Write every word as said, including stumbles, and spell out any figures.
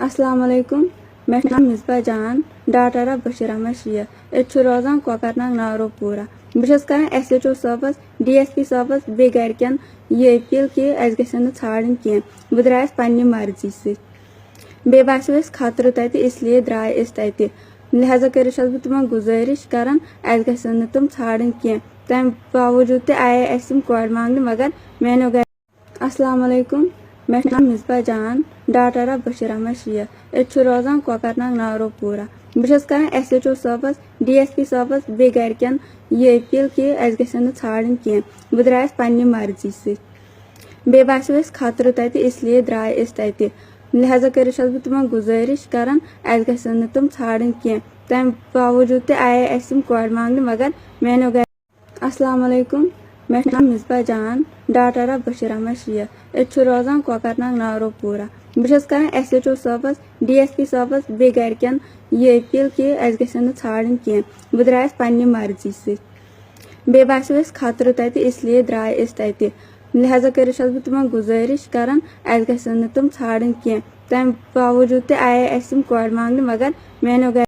السلام علیکم، مےٚ چھُ ناو مصباح جان، daughter of بشیر احمد شیخ۔ أسۍ چھِ روزان کۄکرناگ ناروپورہ۔ بہٕ چھَس کران S H O صٲبَس، D S P صٲبَس، بیٚیہِ گرِکٮ۪ن یہِ appeal کہِ اَسہِ گژھن نہٕ ژھانٛڈٕنۍ کینٛہہ۔ بہٕ درٛایَس پننہِ مرضی سۭتۍ۔ بیٚیہِ باسیو اَسہِ خطرٕ تَتہِ، اس لیے درٛاے أسۍ تَتہِ۔ لہذا کٔرِتھ چھَس بہٕ تِمن گُزٲرِش کران، اَسہِ گژھن نہٕ تِم ژھانٛڈٕنۍ کینٛہہ۔ تَمہِ باوجوٗد تہِ آیے اَسہِ یِم کورِ مانٛگنہِ، مگر میٛانیو گرِ السلام علیکم، مےٚ چھُ ناو مصباح جان، daughter of بشیر احمد شیخ۔ أسۍ چھِ روزان کۄکرناگ ناروپورہ۔ بہٕ چھَس کران S H O صٲبَس، D S P صٲبَس، بیٚیہِ گرِکٮ۪ن یہِ appeal کہِ اَسہِ گژھن نہٕ ژھانٛڈٕنۍ کینٛہہ۔ بہٕ درٛایَس پننہِ مرضی سۭتۍ۔ بیٚیہِ باسیو اَسہِ خطرٕ تَتہِ، اس لیے درٛاے أسۍ تَتہِ۔ لہذا کٔرِتھ چھَس بہٕ تِمن گُزٲرِش کران، اَسہِ گژھن نہٕ تِم ژھانٛڈٕنۍ کینٛہہ۔ تَمہِ باوجوٗد تہِ آیے اَسہِ یِم کورِ مانٛگنہِ، مگر میٛانیو گرِ السلام علیکم، مےٚ چھُ ناو مصباح جان، daughter of بشیر احمد شیخ۔ أسۍ چھِ روزان کۄکرناگ ناروپورہ۔ بہٕ چھَس کران S H O صٲبَس، D S P صٲبَس، بیٚیہِ گرِکٮ۪ن یہِ appeal کہِ اَسہِ گژھن نہٕ ژھانٛڈٕنۍ کینٛہہ۔ بہٕ درٛایَس پننہِ مرضی سۭتۍ۔ بیٚیہِ باسیو اَسہِ خطرٕ تَتہِ، اس لیے درٛاے أسۍ تَتہِ۔ لہذا کٔرِتھ چھَس بہٕ تِمن گُزٲرِش کران، اَسہِ گژھن نہٕ تِم ژھانٛڈٕنۍ کینٛہہ۔ تَمہِ باوجوٗد تہِ آیے اَسہِ یِم کورِ مانٛگنہِ، مگر میٛانیو گرِ